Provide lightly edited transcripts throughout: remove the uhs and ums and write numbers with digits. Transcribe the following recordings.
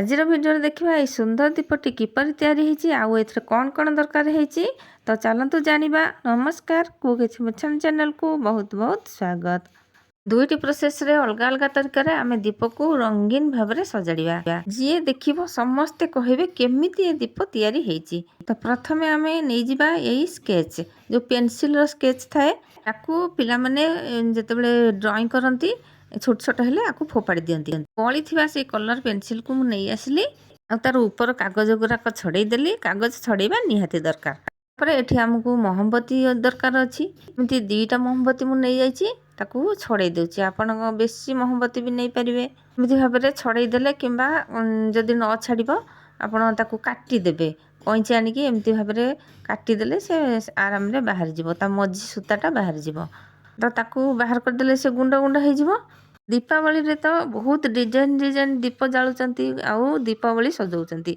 ଆଜିର ଭିଡ଼ିଓରେ ଦେଖିବା ଏଇ ସୁନ୍ଦର ଦୀପଟି କିପରି ତିଆରି ହେଇଛି ଆଉ ଏଥିରେ କ'ଣ କ'ଣ ଦରକାର ହେଇଛି। ତ ଚାଲନ୍ତୁ ଜାଣିବା। ନମସ୍କାର, କୁକ୍ ୱିଥ୍ ମିଛନ୍ ଚ୍ୟାନେଲକୁ ବହୁତ ବହୁତ ସ୍ୱାଗତ। ଦୁଇଟି ପ୍ରୋସେସରେ, ଅଲଗା ଅଲଗା ତରିକାରେ ଆମେ ଦୀପକୁ ରଙ୍ଗୀନ ଭାବରେ ସଜାଡ଼ିବା। ଯିଏ ଦେଖିବ, ସମସ୍ତେ କହିବେ କେମିତି ଏ ଦୀପ ତିଆରି ହେଇଛି। ତ ପ୍ରଥମେ ଆମେ ନେଇଯିବା ଏଇ ସ୍କେଚ୍, ଯେଉଁ ପେନସିଲର ସ୍କେଚ୍ ଥାଏ। ତାକୁ ପିଲାମାନେ ଯେତେବେଳେ ଡ୍ରଇଂ କରନ୍ତି, ଛୋଟ ଛୋଟ ହେଲେ ଆକୁ ଫୋପାଡ଼ି ଦିଅନ୍ତି। ବଳିଥିବା ସେଇ କଲର୍ ପେନସିଲକୁ ମୁଁ ନେଇ ଆସିଲି ଆଉ ତାର ଉପର କାଗଜ ଗୁରାକ ଛଡ଼େଇ ଦେଲି। କାଗଜ ଛଡ଼େଇବା ନିହାତି ଦରକାର। ତାପରେ ଏଠି ଆମକୁ ମହମବତୀ ଦରକାର ଅଛି। ଏମିତି ଦୁଇଟା ମହମବତୀ ମୁଁ ନେଇଯାଇଛି, ତାକୁ ଛଡ଼େଇ ଦେଉଛି। ଆପଣଙ୍କ ବେଶୀ ମହମବତୀ ବି ନେଇପାରିବେ। ଏମିତି ଭାବରେ ଛଡ଼େଇ ଦେଲେ କିମ୍ବା ଯଦି ନ ଛାଡ଼ିବ, ଆପଣ ତାକୁ କାଟିଦେବେ। କଇଁଚି ଆଣିକି ଏମିତି ଭାବରେ କାଟିଦେଲେ ସେ ଆରାମରେ ବାହାରିଯିବ, ତା ମଝି ସୂତାଟା ବାହାରିଯିବ। ତ ତାକୁ ବାହାର କରିଦେଲେ ସେ ଗୁଣ୍ଡ ଗୁଣ୍ଡ ହେଇଯିବ। ଦୀପାବଳିରେ ତ ବହୁତ ଡିଜାଇନ ଡିଜାଇନ ଦୀପ ଜାଳୁଛନ୍ତି ଆଉ ଦୀପାବଳି ସଜାଉଛନ୍ତି।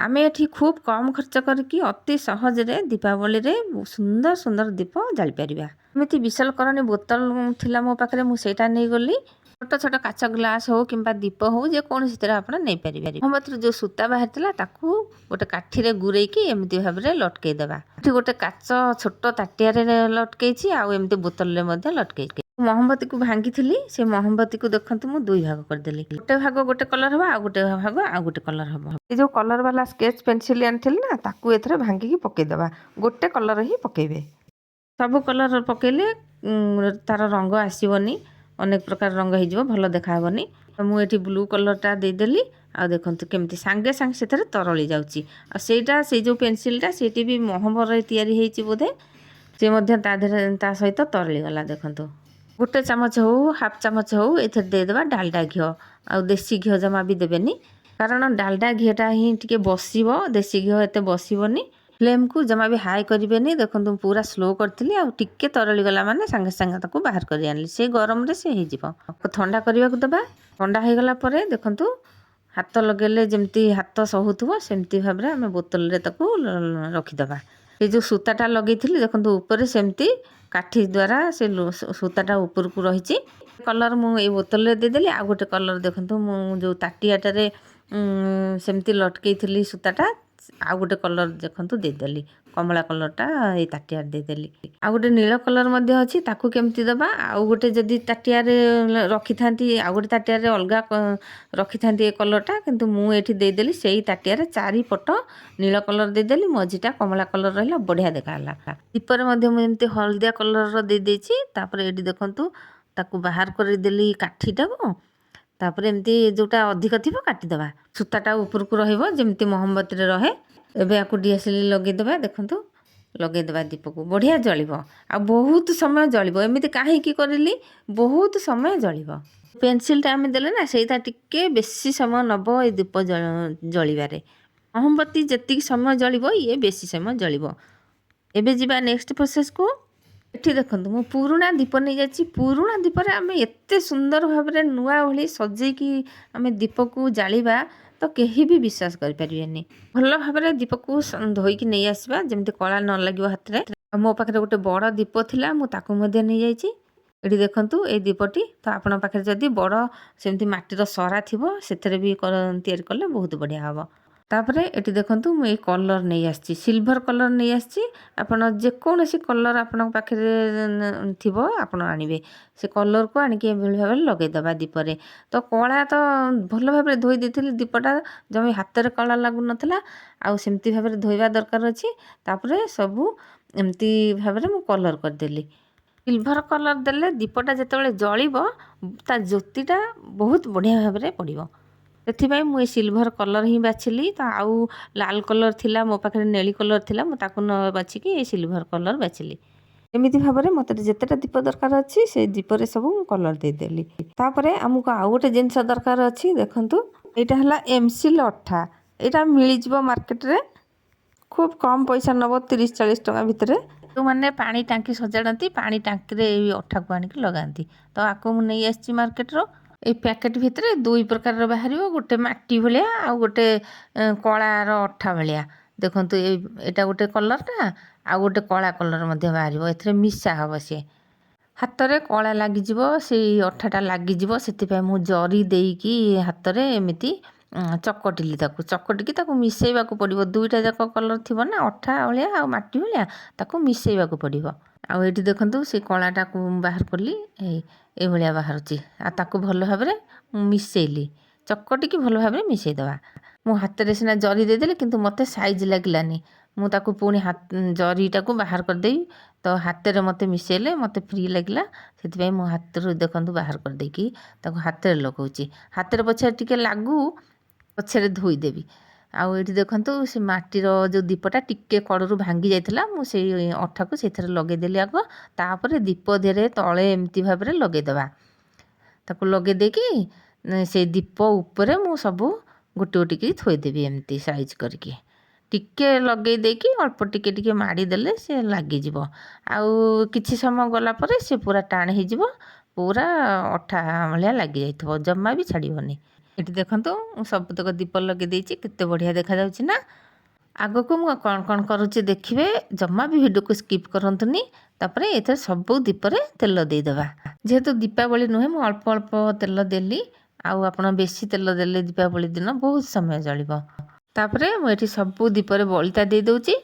ଆମେ ଏଠି ଖୁବ୍ କମ୍ ଖର୍ଚ୍ଚ କରିକି ଅତି ସହଜରେ ଦୀପାବଳିରେ ସୁନ୍ଦର ସୁନ୍ଦର ଦୀପ ଜାଳିପାରିବା। ଏମିତି ବିଶଲକରଣୀ ବୋତଲ ଥିଲା ମୋ ପାଖରେ, ମୁଁ ସେଇଟା ନେଇଗଲି। ଛୋଟ ଛୋଟ କାଚ ଗ୍ଲାସ୍ ହଉ କିମ୍ବା ଦୀପ ହଉ, ଯେକୌଣସିଥିରେ ଆପଣ ନେଇପାରିବେ। ମହମବତୀରୁ ଯେଉଁ ସୂତା ବାହାରିଥିଲା, ତାକୁ ଗୋଟେ କାଠିରେ ଗୁରେଇକି ଏମିତି ଭାବରେ ଲଟକେଇ ଦେବା। ଏଠି ଗୋଟେ କାଚ ଛୋଟ ତାଟିଆରେ ଲଟକେଇଛି ଆଉ ଏମିତି ବୋତଲରେ ମଧ୍ୟ ଲଟକେଇଛି। ମହମବତୀକୁ ଭାଙ୍ଗିଥିଲି, ସେ ମହମବତୀକୁ ଦେଖନ୍ତୁ, ମୁଁ ଦୁଇ ଭାଗ କରିଦେଲି। ଗୋଟେ ଭାଗ ଗୋଟେ କଲର୍ ହେବ, ଆଉ ଗୋଟେ ଭାଗ ଆଉ ଗୋଟେ କଲର୍ ହେବ। ଏ ଯେଉଁ କଲର୍ ବାଲା ସ୍କେଚ୍ ପେନସିଲ୍ ଆଣିଥିଲି ନା, ତାକୁ ଏଥିରେ ଭାଙ୍ଗିକି ପକେଇଦେବା। ଗୋଟେ କଲର୍ ହିଁ ପକେଇବେ। ସବୁ କଲର୍ ପକେଇଲେ ତାର ରଙ୍ଗ ଆସିବନି, ଅନେକ ପ୍ରକାର ରଙ୍ଗ ହେଇଯିବ, ଭଲ ଦେଖାହେବନି। ମୁଁ ଏଠି ବ୍ଲୁ କଲର୍ଟା ଦେଇଦେଲି। ଆଉ ଦେଖନ୍ତୁ କେମିତି ସାଙ୍ଗେ ସାଙ୍ଗେ ସେଥିରେ ତରଳି ଯାଉଛି। ଆଉ ସେଇଟା, ସେଇ ଯେଉଁ ପେନସିଲ୍ଟା, ସେଇଠି ବି ମହମରେ ତିଆରି ହେଇଛି ବୋଧେ, ସେ ମଧ୍ୟ ତା ଦେହରେ ତା ସହିତ ତରଳି ଗଲା। ଦେଖନ୍ତୁ, ଗୋଟେ ଚାମଚ ହଉ, ହାଫ୍ ଚାମଚ ହଉ, ଏଥିରେ ଦେଇଦେବା ଡାଲଡା ଘିଅ। ଆଉ ଦେଶୀ ଘିଅ ଜମା ବି ଦେବେନି, କାରଣ ଡାଲଡା ଘିଅଟା ହିଁ ଟିକେ ବସିବ, ଦେଶୀ ଘିଅ ଏତେ ବସିବନି। ଫ୍ଲେମ୍କୁ ଜମା ବି ହାଇ କରିବେନି। ଦେଖନ୍ତୁ, ମୁଁ ପୁରା ସ୍ଲୋ କରିଥିଲି ଆଉ ଟିକେ ତରଳି ଗଲା ମାନେ ସାଙ୍ଗେ ସାଙ୍ଗେ ତାକୁ ବାହାର କରି ଆଣିଲି। ସେ ଗରମରେ ସେ ହେଇଯିବ। ଥଣ୍ଡା କରିବାକୁ ଦେବା। ଥଣ୍ଡା ହେଇଗଲା ପରେ ଦେଖନ୍ତୁ, ହାତ ଲଗେଇଲେ ଯେମିତି ହାତ ସହୁଥିବ, ସେମିତି ଭାବରେ ଆମେ ବୋତଲରେ ତାକୁ ରଖିଦେବା। ଏ ଯେଉଁ ସୂତାଟା ଲଗେଇଥିଲି, ଦେଖନ୍ତୁ, ଉପରେ ସେମିତି କାଠି ଦ୍ୱାରା ସେ ସୂତାଟା ଉପରକୁ ରହିଛି। କଲର୍ ମୁଁ ଏଇ ବୋତଲରେ ଦେଇଦେଲି। ଆଉ ଗୋଟେ କଲର୍ ଦେଖନ୍ତୁ, ମୁଁ ଯେଉଁ ତାଟିଆଟାରେ ସେମିତି ଲଟକେଇଥିଲି ସୂତାଟା, ଆଉ ଗୋଟେ କଲର୍ ଦେଖନ୍ତୁ ଦେଇଦେଲି। କମଳା କଲର୍ଟା ଏଇ ତାଟିଆରେ ଦେଇଦେଲି। ଆଉ ଗୋଟେ ନୀଳ କଲର୍ ମଧ୍ୟ ଅଛି, ତାକୁ କେମିତି ଦେବା? ଆଉ ଗୋଟେ ଯଦି ତାଟିଆରେ ରଖିଥାନ୍ତି, ଆଉ ଗୋଟେ ତାଟିଆରେ ଅଲଗା ରଖିଥାନ୍ତି ଏ କଲର୍ଟା, କିନ୍ତୁ ମୁଁ ଏଠି ଦେଇଦେଲି। ସେଇ ତାଟିଆରେ ଚାରିପଟ ନୀଳ କଲର୍ ଦେଇଦେଲି, ମଝିଟା କମଳା କଲର୍ ରହିଲା, ବଢ଼ିଆ ଦେଖାହେଲା। ଦୀପରେ ମଧ୍ୟ ମୁଁ ଏମିତି ହଳଦିଆ କଲର୍ର ଦେଇଦେଇଛି। ତାପରେ ଏଇଠି ଦେଖନ୍ତୁ, ତାକୁ ବାହାର କରିଦେଲି କାଠିଟାକୁ। ତାପରେ ଏମିତି ଯେଉଁଟା ଅଧିକ ଥିବ କାଟିଦେବା, ସୂତାଟା ଉପରକୁ ରହିବ, ଯେମିତି ମହମବତୀରେ ରହେ। ଏବେ ଆକୁ ଡିଆସିଲି ଲଗେଇଦେବା। ଦେଖନ୍ତୁ, ଲଗେଇଦେବା ଦୀପକୁ, ବଢ଼ିଆ ଜଳିବ ଆଉ ବହୁତ ସମୟ ଜଳିବ। ଏମିତି କାହିଁକି କରିଲି? ବହୁତ ସମୟ ଜଳିବ। ପେନସିଲଟା ଆମେ ଦେଲେ ନା, ସେଇଟା ଟିକେ ବେଶୀ ସମୟ ନେବ ଏଇ ଦୀପ ଜଳିବାରେ। ମହମବତୀ ଯେତିକି ସମୟ ଜଳିବ, ଇଏ ବେଶୀ ସମୟ ଜଳିବ। ଏବେ ଯିବା ନେକ୍ସଟ ପ୍ରୋସେସକୁ। ଏଠି ଦେଖନ୍ତୁ, ମୁଁ ପୁରୁଣା ଦୀପ ନେଇଯାଇଛି। ପୁରୁଣା ଦୀପରେ ଆମେ ଏତେ ସୁନ୍ଦର ଭାବରେ ନୂଆ ଭଳି ସଜେଇକି ଆମେ ଦୀପକୁ ଜାଳିବା ତ କେହି ବି ବିଶ୍ୱାସ କରିପାରିବେନି। ଭଲ ଭାବରେ ଦୀପକୁ ଧୋଇକି ନେଇ ଆସିବା, ଯେମିତି କଳା ନ ଲାଗିବ ହାତରେ। ଆଉ ମୋ ପାଖରେ ଗୋଟେ ବଡ଼ ଦୀପ ଥିଲା, ମୁଁ ତାକୁ ମଧ୍ୟ ନେଇଯାଇଛି। ଏଠି ଦେଖନ୍ତୁ ଏଇ ଦୀପଟି। ତ ଆପଣଙ୍କ ପାଖରେ ଯଦି ବଡ଼ ସେମିତି ମାଟିର ସରା ଥିବ, ସେଥିରେ ବି ତିଆରି କଲେ ବହୁତ ବଢ଼ିଆ ହେବ। ତାପରେ ଏଠି ଦେଖନ୍ତୁ, ମୁଁ ଏଇ କଲର୍ ନେଇ ଆସିଛି, ସିଲଭର କଲର୍ ନେଇ ଆସିଛି। ଆପଣ ଯେକୌଣସି କଲର୍ ଆପଣଙ୍କ ପାଖରେ ଥିବ, ଆପଣ ଆଣିବେ। ସେ କଲର୍କୁ ଆଣିକି ଏଭଳି ଭାବରେ ଲଗେଇଦେବା ଦୀପରେ। ତ କଳା ତ ଭଲ ଭାବରେ ଧୋଇ ଦେଇଥିଲି ଦୀପଟା, ଜମା ହାତରେ କଳା ଲାଗୁନଥିଲା। ଆଉ ସେମିତି ଭାବରେ ଧୋଇବା ଦରକାର ଅଛି। ତାପରେ ସବୁ ଏମିତି ଭାବରେ ମୁଁ କଲର୍ କରିଦେଲି। ସିଲଭର କଲର୍ ଦେଲେ ଦୀପଟା ଯେତେବେଳେ ଜଳିବ, ତା ଜ୍ୟୋତିଟା ବହୁତ ବଢ଼ିଆ ଭାବରେ ପଡ଼ିବ। ସେଥିପାଇଁ ମୁଁ ଏ ସିଲଭର କଲର୍ ହିଁ ବାଛିଲି। ତ ଆଉ ଲାଲ କଲର୍ ଥିଲା ମୋ ପାଖରେ, ନେଳି କଲର୍ ଥିଲା, ମୁଁ ତାକୁ ନ ବାଛିକି ଏ ସିଲଭର କଲର୍ ବାଛିଲି। ଏମିତି ଭାବରେ ମୋତେ ଯେତେଟା ଦୀପ ଦରକାର ଅଛି, ସେଇ ଦୀପରେ ସବୁ ମୁଁ କଲର୍ ଦେଇଦେଲି। ତାପରେ ଆମକୁ ଆଉ ଗୋଟେ ଜିନିଷ ଦରକାର ଅଛି। ଦେଖନ୍ତୁ, ଏଇଟା ହେଲା ଏମସିଲ୍ ଅଠା। ଏଇଟା ମିଳିଯିବ ମାର୍କେଟରେ, ଖୁବ୍ କମ୍ ପଇସା ନେବ, 30-40 ଟଙ୍କା ଭିତରେ। ଯେଉଁମାନେ ପାଣି ଟାଙ୍କି ସଜାଡ଼ନ୍ତି, ପାଣି ଟାଙ୍କିରେ ଏଇ ଅଠାକୁ ଆଣିକି ଲଗାନ୍ତି। ତ ଆକୁ ମୁଁ ନେଇ ଆସିଛି ମାର୍କେଟରୁ। ଏଇ ପ୍ୟାକେଟ୍ ଭିତରେ ଦୁଇ ପ୍ରକାରର ବାହାରିବ, ଗୋଟେ ମାଟି ଭଳିଆ ଆଉ ଗୋଟେ କଳାର ଅଠା ଭଳିଆ। ଦେଖନ୍ତୁ, ଏଇଟା ଗୋଟେ କଲର୍ଟା, ଆଉ ଗୋଟେ କଳା କଲର୍ ମଧ୍ୟ ବାହାରିବ। ଏଥିରେ ମିଶା ହେବ। ସିଏ ହାତରେ କଳା ଲାଗିଯିବ, ସେଇ ଅଠାଟା ଲାଗିଯିବ। ସେଥିପାଇଁ ମୁଁ ଜରି ଦେଇକି ହାତରେ ଏମିତି ଚକଟିଲି ତାକୁ। ଚକଟିକି ତାକୁ ମିଶାଇବାକୁ ପଡ଼ିବ। ଦୁଇଟା ଯାକ କଲର୍ ଥିବ ନା, ଅଠା ଭଳିଆ ଆଉ ମାଟି ଭଳିଆ, ତାକୁ ମିଶାଇବାକୁ ପଡ଼ିବ। ଆଉ ଏଇଠି ଦେଖନ୍ତୁ, ସେ କଳାଟାକୁ ମୁଁ ବାହାର କଲି। ଏଇଭଳିଆ ବାହାରୁଛି। ଆଉ ତାକୁ ଭଲ ଭାବରେ ମୁଁ ମିଶାଇଲି। ଚକଟିକି ଭଲ ଭାବରେ ମିଶାଇଦେବା। ମୁଁ ହାତରେ ସିନା ଜରି ଦେଇଦେଲି, କିନ୍ତୁ ମୋତେ ସାଇଜ୍ ଲାଗିଲାନି। ମୁଁ ତାକୁ ପୁଣି ଜରିଟାକୁ ବାହାର କରିଦେଇ ତ ହାତରେ ମୋତେ ମିଶାଇଲେ ମୋତେ ଫ୍ରି ଲାଗିଲା। ସେଥିପାଇଁ ମୁଁ ହାତରୁ ଦେଖନ୍ତୁ ବାହାର କରିଦେଇକି ତାକୁ ହାତରେ ଲଗାଉଛି। ହାତରେ ପଛରେ ଟିକେ ଲାଗୁ, ପଛରେ ଧୋଇଦେବି। ଆଉ ଏଇଠି ଦେଖନ୍ତୁ, ସେ ମାଟିର ଯେଉଁ ଦୀପଟା ଟିକେ କଡ଼ରୁ ଭାଙ୍ଗି ଯାଇଥିଲା, ମୁଁ ସେଇ ଅଠାକୁ ସେଇଥିରେ ଲଗେଇଦେଲି ଆଗ। ତାପରେ ଦୀପ ଦେହରେ ତଳେ ଏମିତି ଭାବରେ ଲଗେଇଦେବା। ତାକୁ ଲଗେଇ ଦେଇକି ସେଇ ଦୀପ ଉପରେ ମୁଁ ସବୁ ଗୋଟେ ଗୋଟେ କରି ଥୋଇଦେବି ଏମିତି ସାଇଜ୍ କରିକି। ଟିକେ ଲଗେଇ ଦେଇକି ଅଳ୍ପ ଟିକେ ଟିକେ ମାଡ଼ିଦେଲେ ସେ ଲାଗିଯିବ। ଆଉ କିଛି ସମୟ ଗଲା ପରେ ସେ ପୁରା ଟାଣ ହେଇଯିବ, ପୁରା ଅଠା ଭଳିଆ ଲାଗିଯାଇଥିବ, ଜମା ବି ଛାଡ଼ିବନି। ଏଠି ଦେଖନ୍ତୁ, ମୁଁ ସବୁତକ ଦୀପ ଲଗେଇ ଦେଇଛି। କେତେ ବଢ଼ିଆ ଦେଖାଯାଉଛି ନା? ଆଗକୁ ମୁଁ କ'ଣ କ'ଣ କରୁଛି ଦେଖିବେ, ଜମା ବି ଭିଡ଼ିଓକୁ ସ୍କିପ୍ କରନ୍ତୁନି। ତାପରେ ଏଥିରେ ସବୁ ଦୀପରେ ତେଲ ଦେଇଦେବା। ଯେହେତୁ ଦୀପାବଳି ନୁହେଁ, ମୁଁ ଅଳ୍ପ ଅଳ୍ପ ତେଲ ଦେଲି। ଆଉ ଆପଣ ବେଶୀ ତେଲ ଦେଲେ ଦୀପାବଳି ଦିନ ବହୁତ ସମୟ ଜଳିବ। ତାପରେ ମୁଁ ଏଠି ସବୁ ଦୀପରେ ବଳିତା ଦେଇଦେଉଛି।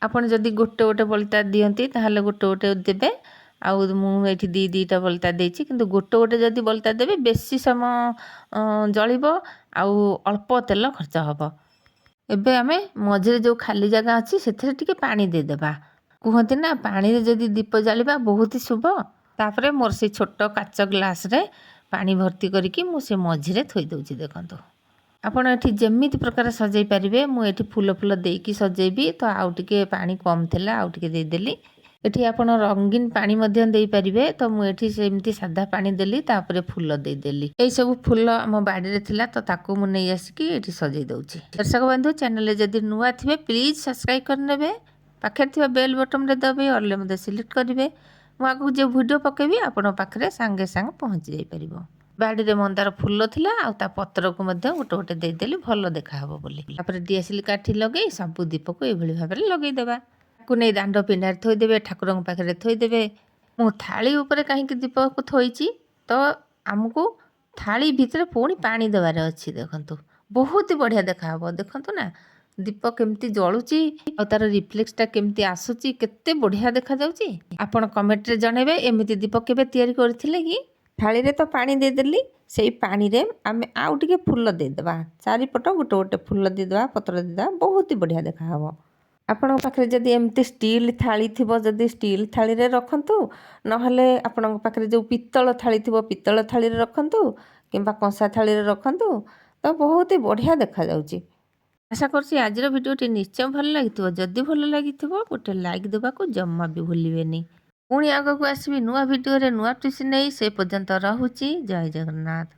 ଆପଣ ଯଦି ଗୋଟେ ଗୋଟେ ବଳିତା ଦିଅନ୍ତି, ତାହେଲେ ଗୋଟେ ଗୋଟେ ଦେବେ। ଆଉ ମୁଁ ଏଇଠି ଦୁଇ ଦୁଇଟା ବଳିତା ଦେଇଛି। କିନ୍ତୁ ଗୋଟେ ଗୋଟେ ଯଦି ବଳିତା ଦେବେ, ବେଶୀ ସମୟ ଜଳିବ ଆଉ ଅଳ୍ପ ତେଲ ଖର୍ଚ୍ଚ ହେବ। ଏବେ ଆମେ ମଝିରେ ଯେଉଁ ଖାଲି ଜାଗା ଅଛି, ସେଥିରେ ଟିକେ ପାଣି ଦେଇଦେବା। କୁହନ୍ତି ନା, ପାଣିରେ ଯଦି ଦୀପ ଜାଳିବା ବହୁତ ଶୁଭ। ତାପରେ ମୋର ସେଇ ଛୋଟ କାଚ ଗ୍ଲାସରେ ପାଣି ଭର୍ତ୍ତି କରିକି ମୁଁ ସେ ମଝିରେ ଥୋଇ ଦେଉଛି। ଦେଖନ୍ତୁ, ଆପଣ ଏଠି ଯେମିତି ପ୍ରକାର ସଜେଇ ପାରିବେ। ମୁଁ ଏଠି ଫୁଲ ଫୁଲ ଦେଇକି ସଜେଇବି, ତ ଆଉ ଟିକେ ପାଣି କମ୍ ଥିଲା, ଆଉ ଟିକେ ଦେଇଦେଲି। ଏଠି ଆପଣ ରଙ୍ଗୀନ ପାଣି ମଧ୍ୟ ଦେଇପାରିବେ। ତ ମୁଁ ଏଠି ସେମିତି ସାଧା ପାଣି ଦେଲି, ତାପରେ ଫୁଲ ଦେଇଦେଲି। ଏଇସବୁ ଫୁଲ ଆମ ବାଡ଼ିରେ ଥିଲା, ତ ତାକୁ ମୁଁ ନେଇ ଆସିକି ଏଠି ସଜେଇ ଦେଉଛି। ଦର୍ଶକ ବନ୍ଧୁ, ଚ୍ୟାନେଲରେ ଯଦି ନୂଆ ଥିବେ, ପ୍ଲିଜ୍ ସବସ୍କ୍ରାଇବ୍ କରିନେବେ। ପାଖରେ ଥିବା ବେଲ୍ ବଟନ୍ରେ ଦବାଇ ଅଲ୍ରେ ମଧ୍ୟ ସିଲେକ୍ଟ କରିବେ। ମୁଁ ଆଗକୁ ଯେଉଁ ଭିଡ଼ିଓ ପକାଇବି, ଆପଣଙ୍କ ପାଖରେ ସାଙ୍ଗେ ସାଙ୍ଗେ ପହଞ୍ଚି ଯାଇପାରିବ। ବାଡ଼ିରେ ମନ୍ଦାର ଫୁଲ ଥିଲା, ଆଉ ତା ପତ୍ରକୁ ମଧ୍ୟ ଗୋଟେ ଗୋଟେ ଦେଇଦେଲି ଭଲ ଦେଖାହେବ ବୋଲି। ତାପରେ ଡିଆସିଲି କାଠି ଲଗେଇ ସବୁ ଦୀପକୁ ଏଇଭଳି ଭାବରେ ଲଗେଇଦେବା। ତାକୁ ନେଇ ଦାଣ୍ଡ ପିଣ୍ଡାରେ ଥୋଇଦେବେ, ଠାକୁରଙ୍କ ପାଖରେ ଥୋଇଦେବେ। ମୁଁ ଥାଳି ଉପରେ କାହିଁକି ଦୀପକୁ ଥୋଇଛି? ତ ଆମକୁ ଥାଳି ଭିତରେ ପୁଣି ପାଣି ଦେବାର ଅଛି। ଦେଖନ୍ତୁ, ବହୁତ ବଢ଼ିଆ ଦେଖାହେବ। ଦେଖନ୍ତୁ ନା, ଦୀପ କେମିତି ଜଳୁଛି ଆଉ ତାର ରିଫ୍ଲେକ୍ସଟା କେମିତି ଆସୁଛି, କେତେ ବଢ଼ିଆ ଦେଖାଯାଉଛି। ଆପଣ କମେଣ୍ଟରେ ଜଣାଇବେ, ଏମିତି ଦୀପ କେବେ ତିଆରି କରିଥିଲେ କି? ଥାଳିରେ ତ ପାଣି ଦେଇଦେଲି, ସେଇ ପାଣିରେ ଆମେ ଆଉ ଟିକେ ଫୁଲ ଦେଇଦେବା। ଚାରିପଟ ଗୋଟେ ଗୋଟେ ଫୁଲ ଦେଇଦେବା, ପତ୍ର ଦେଇଦେବା, ବହୁତ ବଢ଼ିଆ ଦେଖାହେବ। ଆପଣଙ୍କ ପାଖରେ ଯଦି ଏମିତି ଷ୍ଟିଲ୍ ଥାଳି ଥିବ, ଯଦି ଷ୍ଟିଲ୍ ଥାଳିରେ ରଖନ୍ତୁ। ନହେଲେ ଆପଣଙ୍କ ପାଖରେ ଯେଉଁ ପିତ୍ତଳ ଥାଳି ଥିବ, ପିତ୍ତଳ ଥାଳିରେ ରଖନ୍ତୁ କିମ୍ବା କଂସା ଥାଳିରେ ରଖନ୍ତୁ। ତ ବହୁତ ବଢ଼ିଆ ଦେଖାଯାଉଛି। ଆଶା କରୁଛି ଆଜିର ଭିଡ଼ିଓଟି ନିଶ୍ଚୟ ଭଲ ଲାଗିଥିବ। ଯଦି ଭଲ ଲାଗିଥିବ, ଗୋଟେ ଲାଇକ୍ ଦେବାକୁ ଜମା ବି ଭୁଲିବେନି। ପୁଣି ଆଗକୁ ଆସିବି ନୂଆ ଭିଡ଼ିଓରେ ନୂଆ ଟିପ୍ସ ନେଇ। ସେ ପର୍ଯ୍ୟନ୍ତ ରହୁଛି। ଜୟ ଜଗନ୍ନାଥ।